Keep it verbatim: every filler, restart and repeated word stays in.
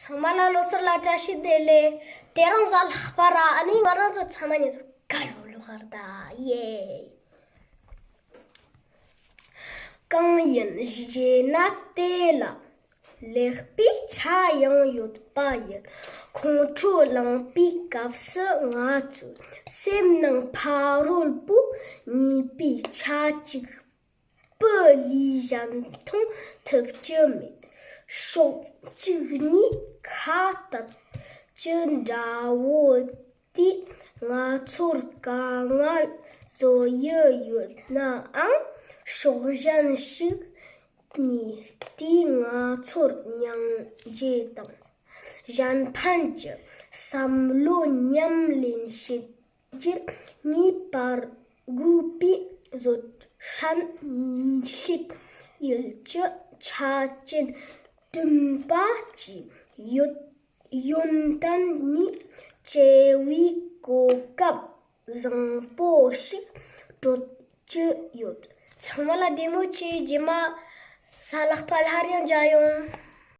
ཚང་མ་ལ་ལོ་གསར་ལ་བཀྲ་ཤིས་བདེ་ལེགས། དེ་རིང་གཟའ་ལྷག་པ་ར། ཨ་ནི་ང་རང་ཚོ་ཚང་མ་ཉིད་དུ་ག་ལོ་ལོ་ཧར་ད་ཡེ། གང་ཡིན་ཞེ་ན་དེ་ལ་ལེགས་པའི་ཆ་ཡང་ཡོད་པ་ཡིན། ཁོང་ཁྲོ་ལངས་པའི་སྐབས་སུ་ང་ཚོའི་སེམས་ནང་ཕ་རོལ་པོ་གཉིས་པའི་ཆ་གཅིག་པུ་ལས་གཞན་མཐོང་ཐུབ་ཀྱི་མེད། ཕྱོགས་གཅིག་ནས་ཁ་བཏད་ཀྱི་འདྲ་བོ་དེས་ང་ཚོར་དཀའ་ངལ་བཟོ་ཡི་ཡོད་ནའང་། ཕྱོགས་གཞན་ཞིག་ནས་དེས་ང་ཚོར་སྙིང་རྗེ་དང་གཞན་ཕན་གྱི་བསམ་བློ་ཉམས་ལེན་བྱེད་རྒྱུར་ངེས་པར་དགོས་པའི་བཟོད་བསྲན་བྱེད་ཡུལ་གྱི་ཆ་རྐྱེན་བསྐྲུན་པ་བཅས་ཡོད། ཡོན་ཏན་ནི་བྱ་བའི་གོ་སྐབས་བཟང་པོ་ཞིག་སྤྲོད་ཀྱི་ཡོད། ཚང་མ་ལ་བདེ་མོ་བྱོས། རྗེས་མ་གཟའ་ལྷག་པ་སླར་ཡང་མཇལ་ཡོང་།